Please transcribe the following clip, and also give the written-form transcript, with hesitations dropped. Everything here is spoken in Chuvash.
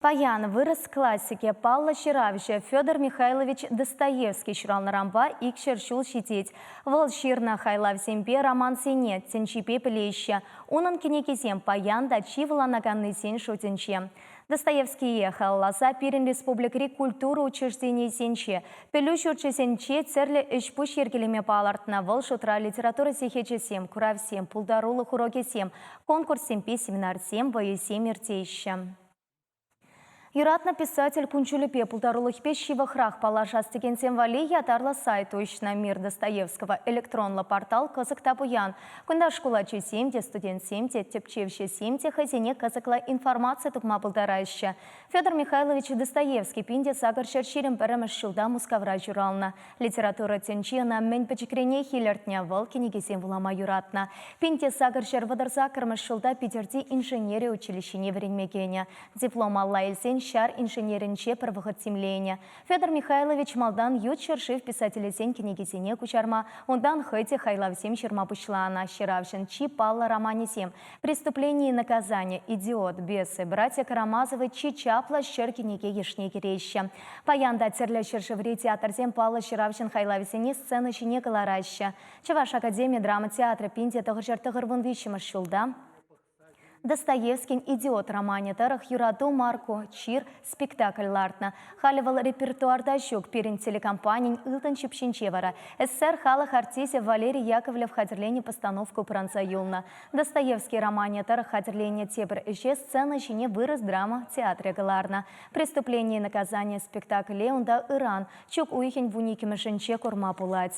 Паян вырӑс классикӗ, паллӑ ҫыравҫӑ Федор Михайлович Достоевский ҫуралнӑранпа икҫӗр ҫул ҫитет. Вӑл ҫырнӑ хайлавсемпе романсене тӗнчипе пӗлеҫҫӗ. Унӑн кӗнекисем паян та чи вуланаканнисен шутӗнче. Достоевские халалласа пирӗн республикӑри культура учрежденийӗсенче, пӗлӳ ҫурчӗсенче тӗрлӗ ӗҫ-пуҫ йӗркелеме палӑртнӑ. Вӑл шутра литература сехечӗсем, куравсем, пултарулӑх урокӗсем, конкурссемпе семинарсем, вӑйӑсем иртеҫҫӗ. Юратнӑ писатель кун-ҫулӗпе, пултарулӑхӗпе ҫывӑхрах паллашас текенсем валли ятарлӑ сайт уҫнӑ. Мир Достоевского электронлӑ портал кӑсӑк та пуян. Кунта шкул ачисем те, студентсем те, тӗпчевҫӗсем те хӑйсене кӑсӑклӑ информаци тупма пултараҫҫӗ. Федор Михайлович Достоевский 1821 ҫулта Мускавра ҫуралнӑ. Литература тӗнчи ӑна мӗн пӗчӗкренех илӗртнӗ, вӑл кӗнекесем вулама юратнӑ. 1838 ҫулта Питӗрти инженери училищине вӗренме кӗнӗ. Диплом алла илсен ҫар инженерӗнче пӗр вӑхӑт тимленӗ. Федор Михайлович малтан ют ҫӗршыв писателӗсен кӗнекисене куҫарма, унтан хӑй те хайлавсем ҫырма пуҫланӑ. Ҫыравҫӑн чи паллӑ романӗсем «Преступление и наказание», «Идиот», «Бесы», «Братья Карамазовы» чи чаплӑ ҫӗр кӗнеке йышне кӗреҫҫӗ. Паян та тӗрлӗ ҫӗршыври театрсем паллӑ ҫыравҫӑн хайлавӗсене сцена ҫине кӑлараҫҫӗ. Чӑваш академи драма театрӗ 1993 ҫулта Достоевскин «Идиот» романӗ тӑрӑх «Юрату Марку. Чир» спектакль лартнӑ. Халӗ вӑл репертуарта ҫук. Пирӗн телекомпанин ылтӑн ҫӳпҫинче вара СССР халӑх артисчӗ Валерий Яковлев хатӗрленӗ постановка упранса юлнӑ. Достоевский романӗ тӑрӑх хатӗрленӗ тепӗр ӗҫе сцена ҫине вырӑс драма театрӗ кӑларнӑ. «Преступление и наказание» спектакле унта ыран, чӳк уйӑхӗн вуниккӗмӗшӗнче курма пулать.